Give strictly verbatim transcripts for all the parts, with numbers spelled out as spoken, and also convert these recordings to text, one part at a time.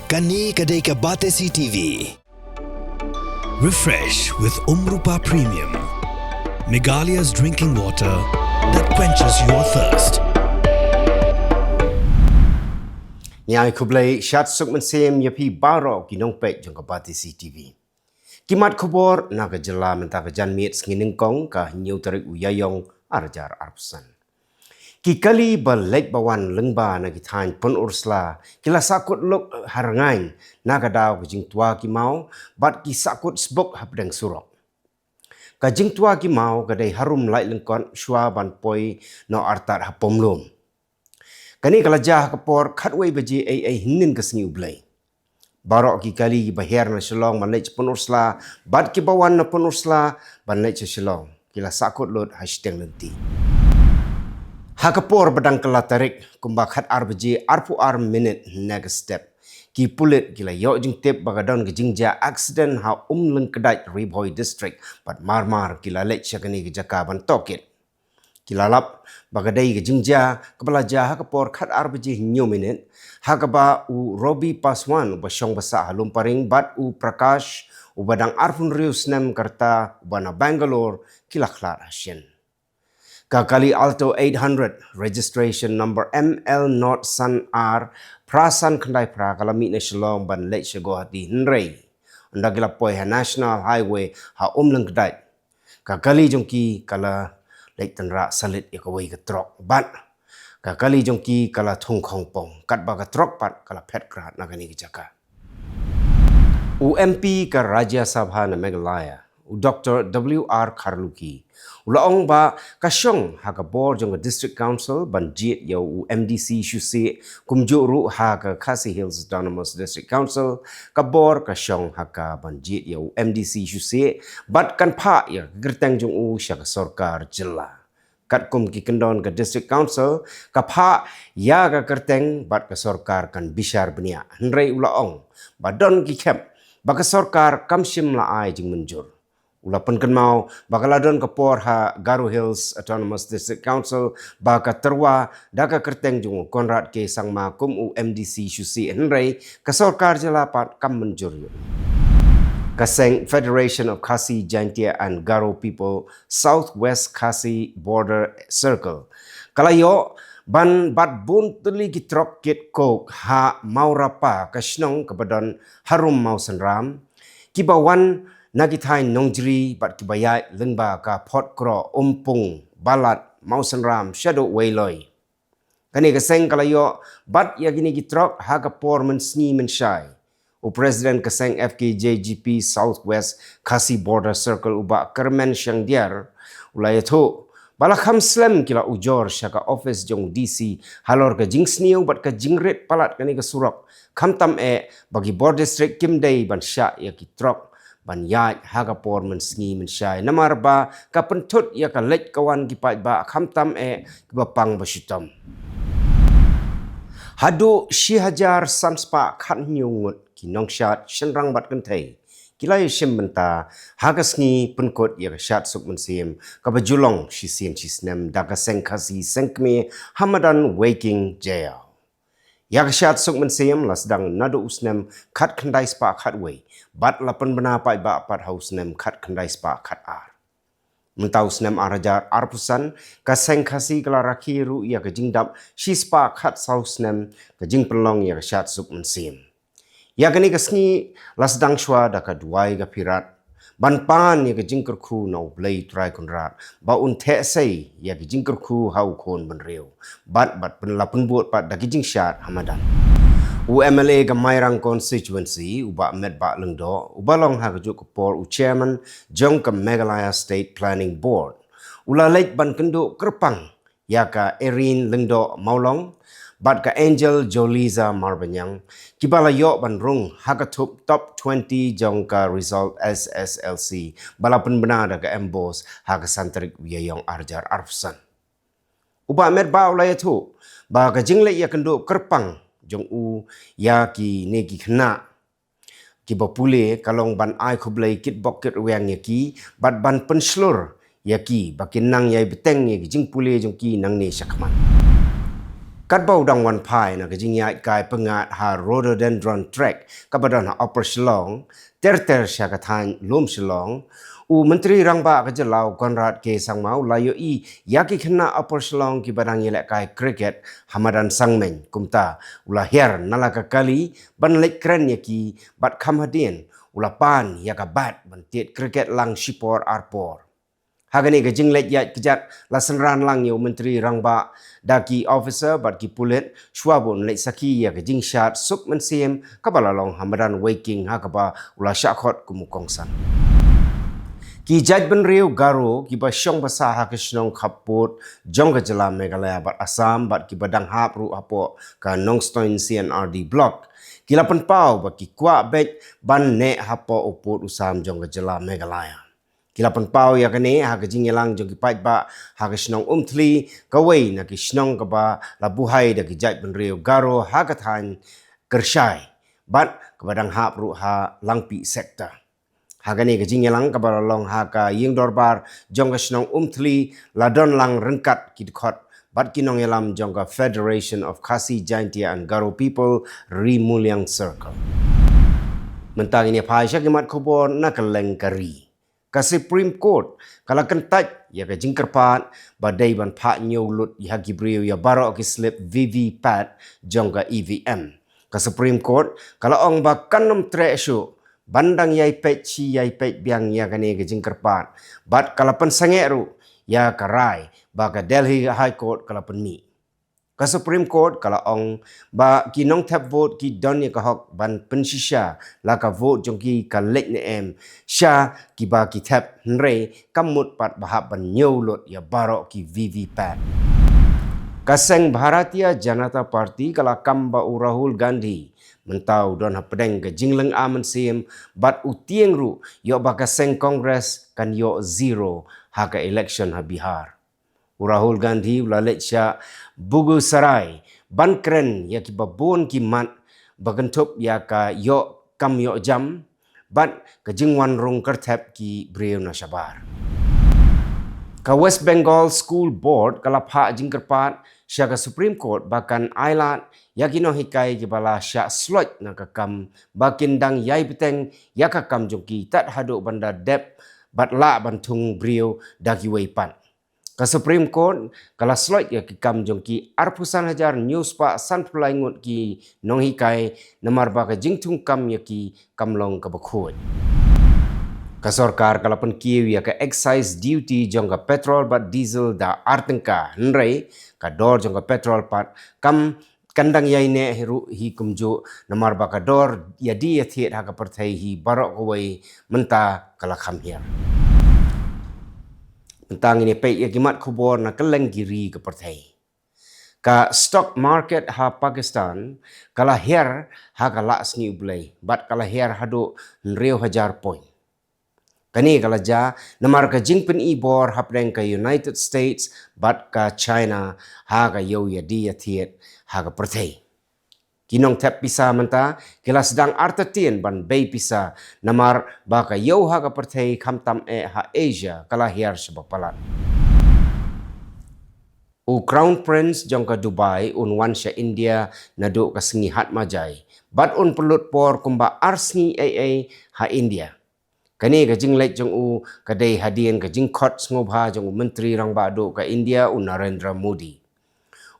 Kane ka dei ka Batesi T V. Refresh with Umrupa Premium, Meghalaya's drinking water that quenches your thirst. Ngi ai khublei shad suk mynsiem ïa phi baroh ki nongpeit jong ka Batesi T V. Ki mat khubor na ka jylla mynta ka janmiet sngi nyngkong ka hynñiew tarik u Ïaïong arhajar arphew san. Ki kali ba leit ba wan lyngba na ki thaiñ Pynursla ki la sahkut lut ha rngaiñ na ka daw ka jingtwa ki maw bad ki sahkut sbuk hapdeng surok. Ka jingtwa ki maw ka dei harum lait lyngkot shuwa ban poi noh artat ha Pumlum. Kane ka la jia ha ka por khatwei baje eiei hynnin ka sngi U Blei. Baroh ki kali kiba hiar na Shillong ban leit sha Pynursla bad kiba wan na Pynursla ban leit sha Shillong ki la sahkut lut ha shiteng lynti. Ha ka por ba dang kylla tarik kumba khatar baje arphew ar minit hynne ka step, ki pulit ki la ïoh jingtip ba ka don ka jingjia accident ha Umlyngkdait, Ri Bhoi District bad marmar ki la leit sha kane ka jaka ban tohkit. Ki la lap ba ka dei ka jingjia kaba la jia ha ka por khatar baje hynñiew minit, ha kaba u Robi Paswan uba shong ba sah ha Lumparing bad u Prakash uba dang arphew hynriew snem ka rta uba na Bangalore ki la khlad ha shin. Ka kali Alto eight hundred, registration number M L not san ar phra san khyndai phra, ka la mih na Shillong ban leit sha Guwahati, hynrei ynda ki la poi ha National Highway ha Umlyngkdait, ka kali jong ki ka la leit tynrah salit ïa kawei ka trok bad ka kali jong ki ka la thung khongpong, katba ka trok pat ka la phet krad na kane ka jaka. U M P ka Rajya Sabha na Meghalaya, u Doctor W R Kharlukhi, u la ong ba ka shong ha ka bor jong ka District Council ban jied ïa u M D C shuh shuh, kumjuh ruh ha ka Khasi Hills Autonomous District Council, ka bor ka shong ha ka ban jied ïa u M D C shuh shuh bad kan phah ïa ka kyrteng jong u sha ka sorkar jylla. Katkum ki kyndon ka District Council, ka phah ïa ka kyrteng bad ka sorkar kan bishar bniah, hynrei u la ong ba don ki khep ba ka sorkar kam shym la ai jingmynjur. U la pynkynmaw ba ka la don ka por ha Garo Hills Autonomous District Council ba ka tyrwa da ka kyrteng jong u Conrad K Sangma kum u M D C shuh shuh, hynrei ka sorkar jylla pat kam mynjur ïa u. Ka seng Federation of Khasi Jaintia and Garo People South West Khasi Border Circle, ka la ïoh ban bat bun tylli ki trok kit coke ha Mawrapa, ka shnong kaba don harum Mawsynram, kiba wan na ki thaiñ Nongjri bad kiba ïaid lyngba ka Photkroh, Umpung, Balat, Mawsynram shaduh Weiloi. Kane ka seng ka la ïoh bat ïa kine ki trok ha ka por mynsngi mynshai. U President ka seng F K J G P South West Khasi Border Circle, u Bah Kyrmen Shangdiar, u la ïathuh ba la kham slem ki la ujor sha ka office jong D C halor ka jingsniew bad ka jingrit palat kane ka surok, khamtam eh ba ki bor district kim dei ban shah ïa ki trok ban ïaid ha ka por mynsngi mynshai, namar ba ka pynthut ïa ka leit ka wan ki paidbah, khamtam eh kiba pang ba shitom. Haduh shi hajar san spah khathynñiew ngut ki nongshad shynrang bad kynthei ki la ïashim bynta ha ka sngi pynkut ïa ka shad suk mynsiem kaba ju long shisien shisnem da ka seng Khasi sengkmie ha madan Weiking Jaïaw. Ïa ka shad suk mynsiem la sdang naduh u snem khatkhyndai spah khatwei bad la pynbna paidbah pat ha u snem khatkhyndai spah khatar. Mynta u snem arhajar arphew san, ka seng Khasi ka la rakhe ruh ïa ka jingdap shi spah khatsaw snem ka jingpynlong ïa ka shad suk mynsiem. Ïa kane ka sngi la sdang shuwa da ka duwai ka phirat ban pan ïa ka jingkyrkhu na U Blei Trai Kynrad ba un theh sei ïa ka jingkyrkhu ha u khun bynriew bad, bad pyn-, la pynbud pat da ki jingshad ha madan. U M L A ka Mairang constituency, u Bah Metbah Lyngdoh, uba long ha kajuh ka por u chairman jong ka Meghalaya State Planning Board, u la leit ban kynduh kyrpang ïa ka Erin Lyngdoh Mawlong bad ka Angel Joliza Marbaniang, kiba la ïoh ban rung ha ka thup top twenty jong ka result S S L C ba la pynbna da ka MBOSE ha ka san tarik u Ïaïong arhajar arphew san. U Bah Metbah u la ïathuh ba ka jingleit ïakynduh kyrpang jong u ïa kine ki khynnah kiba pule ka long ban ai khublei kitbok kitrwiang ïa ki bad ban pynshlur ïa ki ba kin nang ïai bteng ïa ki jingpule jong ki nangne shakhmat. Katba u dang wan phai na ka jingïaid kai pyngngad ha Rhododendron Track kaba don ha Upper Shillong, ter ter sha ka thaiñ Lum Shillong, u Myntri Rangbah ka jylla u Conrad K Sangma u la ïohi ïa ki khynnah Upper Shillong kiba dang ïalehkai cricket ha madan Sangmeiñ. Kumta u la hiar na la ka kali ban leit kren ïa ki bad kham hadien u la pan ïa ka bat ban tied cricket lang shipor arpor. Ha kane ka jingleit ïaid kjat la synran lang ïa u Myntri Rangbah da ki officer bad ki pulit shuwa ba un leit sakhi ïa ka jingshad suk mynsiem kaba la long ha madan Weiking ha kaba u la shah khot kum u kongsan. Ki jaitbynriew Garo kiba shong basa ha ka shnong khappud jong ka jylla Meghalaya bad Assam bad kiba dang hap ruh hapoh ka Nongstoiñ C and R D Block ki la pynpaw ba ki kwah beit ban neh hapoh u pud u sam jong ka jylla Meghalaya. Ki la pynpaw ïa kane ha ka jingïalang jong ki paidbah ha ka shnong Umthli, kawei na ki shnong kaba la buhai da ki jaitbynriew Garo ha ka thaiñ Kyrshai bad kaba dang hap ruh ha Langpih sector. Ha kane ka jingïalang kaba la long ha ka ïing dorbar jong ka shnong Umthli la don lang ryngkat ki dkhot bad ki nongïalam jong ka Federation of Khasi Jaintia and Garo People Ri Muliang Circle. Mynta ngin ïa phai sha ki mat khubor na ka lyngkha ri. Ka Supreme Court ka la kyntait ïa ka jingkyrpad ba dei ban phah ñiew lut ïa ki briew ïa baroh ki slip V V P A T jong ka E V M. Ka Supreme Court ka la ong ba kan ym treh shuh ban dang ïai peit shi ïai peit biang ïa kane ka jingkyrpad bad ka la pynsangeh ruh ïa ka rai ba ka Delhi High Court ka la pynmih. Ka Supreme Court ka la ong ba ki nongthep vote ki don ïa ka hok ban pynshisha la ka vote jong ki ka leit ne em sha kiba ki thep, hynrei kam mut pat ba hap ban ñiew lut ïa baroh ki V V P A T. Ka seng Bharatiya Janata Party ka la kam ba u Rahul Gandhi mynta u don hapdeng ka jinglynga mynsiem bad u tieng ruh ïoh ba ka seng Congress kan ïoh zero ha ka election ha Bihar. U Rahul Gandhi u la leit sha Begusarai ban kren ïa kiba bun ki mat ba kynthup ïa ka ïoh kam ïoh jam bad ka jingwan rung kyrthep ki briew na shabar. Ka West Bengal School Board ka la phah jingkyrpad sha ka Supreme Court ba kan ailad ïa ki nonghikai kiba la shah sloit na ka kam ba kin dang ïai bteng ïa ka kam jong ki tad haduh ban da dep bad lah ban thung briew da kiwei pat. Ka Supreme Court ka la sloit ïa ki kam jong ki arphew san hajar hynñiew spah sanphew lai ngut ki nonghikai namar ba ka jingthung kam ïa ki kam long kaba khuid. Ka sorkar ka la pynkiew ïa ka excise duty jong ka petrol bad diesel da ar tyngka, hynrei ka dor jong ka petrol pat kam kan dang ïai neh hi ruh hi kumjuh namar ba ka dor ïa die ïa thied ha ka pyrthei hi baroh kawei mynta ka la kham hiar. Mynta ngin ïa peit ïa ki mat khubor na kylleng ki ri ka pyrthei. Ka stock market ha Pakistan ka la hiar ha ka la sngi U Blei bad ka la hiar haduh hynriew hajar point. Kane ka la jia namar ka jingpyni bor hapdeng ka United States bad ka China ha ka ïew ïa die ïa thied ha ka pyrthei. Ki nongthep pisa mynta ki la sdang artatien ban bei pisa namar ba ka ïew ha ka pyrthei khamtam eh ha Asia ka la hiar shaba palat. U Crown Prince jong ka Dubai un wan sha India naduh ka sngi Hatmajai bad un pynlut por kumba ar sngi ei ei ha India. Kane ka jingleit jong u ka dei hadien ka jingkhot sngewbha jong u Myntri Rangbah Duh ka India u Narendra Modi.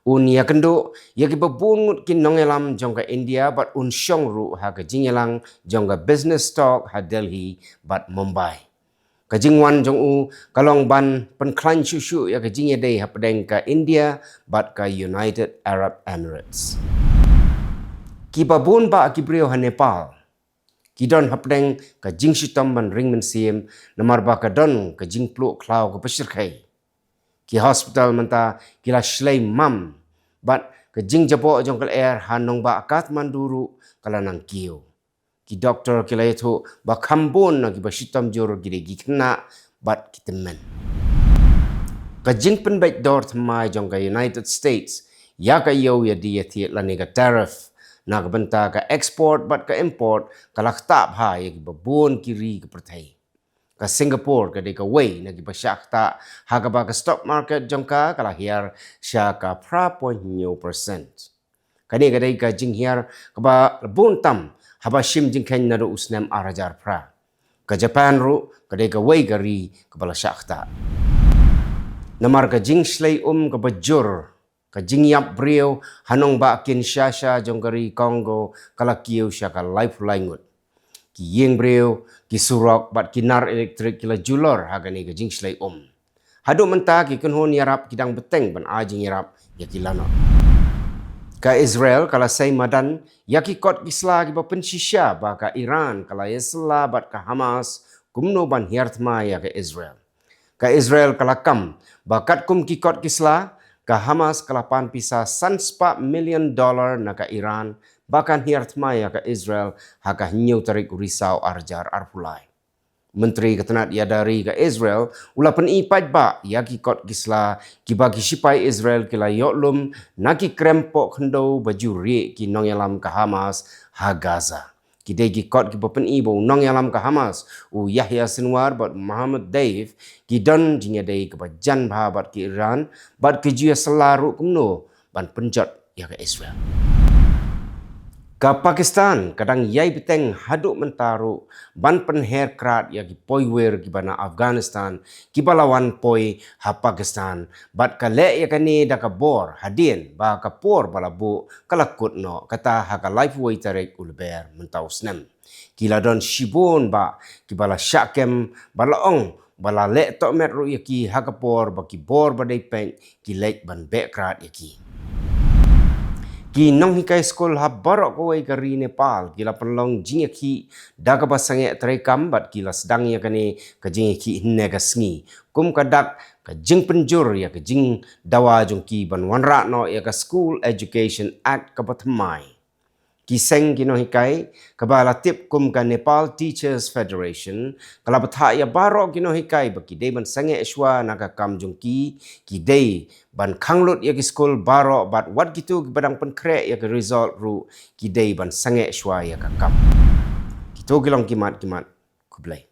Un ïakynduh ïa kiba bun ngut ki nongïalam jong ka India bad un shong ruh ha ka jingïalang jong ka business talk ha Delhi bad Mumbai. Ka jingwan jong u ka long ban pynkhlaiñ shuh shuh ïa ka jingïadei hapdeng ka India bad ka United Arab Emirates. Kiba bun bah ki briew ha Nepal ki don hapdeng ka jingshitom ban ring mynsiem namar ba ka don ka jingpluh khlaw kaba shyrkhei. Ki hospital mynta ki la shlei mam bad ka jingjaboh jong ka lyer ha nongbah Kathmandu ruh ka la nang kiew. Ki doktor ki la ïathuh ba kham bun na kiba shitom jur ki dei ki khynnah bad ki tymmen. Ka jingpynbeit dor thymmai jong ka United States ïa ka ïew ïa die ïa thied lane ka tariff na ka bynta ka export bad ka import ka la ktah bha ïa kiba bun ki ri ka pyrthei. Ka Singapore ka dei kawei na kiba shah ktah ha kaba ka stock market jong ka ka la hiar sha ka phra point hynñiew percent. Kane ka dei ka jinghiar kaba bun tam haba shim jingkheiñ naduh u snem ar hajar phra. Ka Japan ruh ka dei kawei ka ri kaba la shah ktah. Namar ka jingshlei um kaba jur, ka jingïap briew ha nongbah Kinshasa jong ka ri Congo ka la kiew sha ka laiphew lai ngut. Ki ïing briew, ki surok bad ki nar elektrik ki la julor ha kane ka jingshlei um. Haduh mynta ki kynhun ïarap ki dang bteng ban ai jingïarap ïa ki lanot. Ka Israel ka la sei madan ïa ki kot ki sla kiba pynshisha ba ka Iran ka la ïasylla bad ka Hamas kumno ban hiar thma ïa ka Israel. Ka Israel ka la kam ba katkum ki kot ki sla, ka Hamas ka la pan pisa san spah million dollar na ka Iran ba kan hiar thma ïa ka Israel ha ka hynñiew tarik u Risaw ar hajar arphew lai. Myntri ka tnat ïada ri ka Israel u la pyni paidbah ïa ki kot ki sla kiba ki shipai Israel ki la ïoh lum na ki krem poh khyndew ba ju rieh ki nongïalam ka Hamas ha Gaza. Ki dei ki kot kiba pyni ba u nongïalam ka Hamas u Yahya Sinwar bad Mohammad Deif ki don jingïadei kaba jan bha bad ki Iran bad ki ju ïasylla ruh kumno ban pynjot ïa ka Israel. Ka Pakistan ka dang ïai bteng haduh mynta ruh ban pynher krad ïa ki poiwir kiba na Afghanistan kiba la wan poi ha Pakistan bad ka leh ïa kane da ka bor hadien ba ka por ba la buh ka la kut noh, kata ha ka laiphew wei tarik u Lber mynta u snem. Ki la don shibun bah kiba la shah kem bad la ong ba la leh tohmet ruh ïa ki ha ka por ba ki bor ba dei peit ki leit ban beh krad ïa ki. Ki nonghikai skul ha baroh kawei ka ri Nepal ki la pynlong jingïakhih da kaba sangeh treikam bad ki la sdang ïa kane ka jingïakhih hynne ka sngi kum ka dak ka jingpynjur ïa ka jingdawa jong ki ban wanrah noh ïa ka School Education Act kaba thymmai. Ki seng ki nonghikai kaba la tip kum ka Nepal Teachers Federation ka la bthah ïa baroh ki nonghikai ba ki dei ban sangeh shuwa na ka kam jong ki, ki dei ban khang lut ïa ki skul baroh bad wat kito kiba dang pynkhreh ïa ki result ruh ki dei ban sangeh shuwa ïa ka kam. Kito ki long ki mat ki mat. Khublei.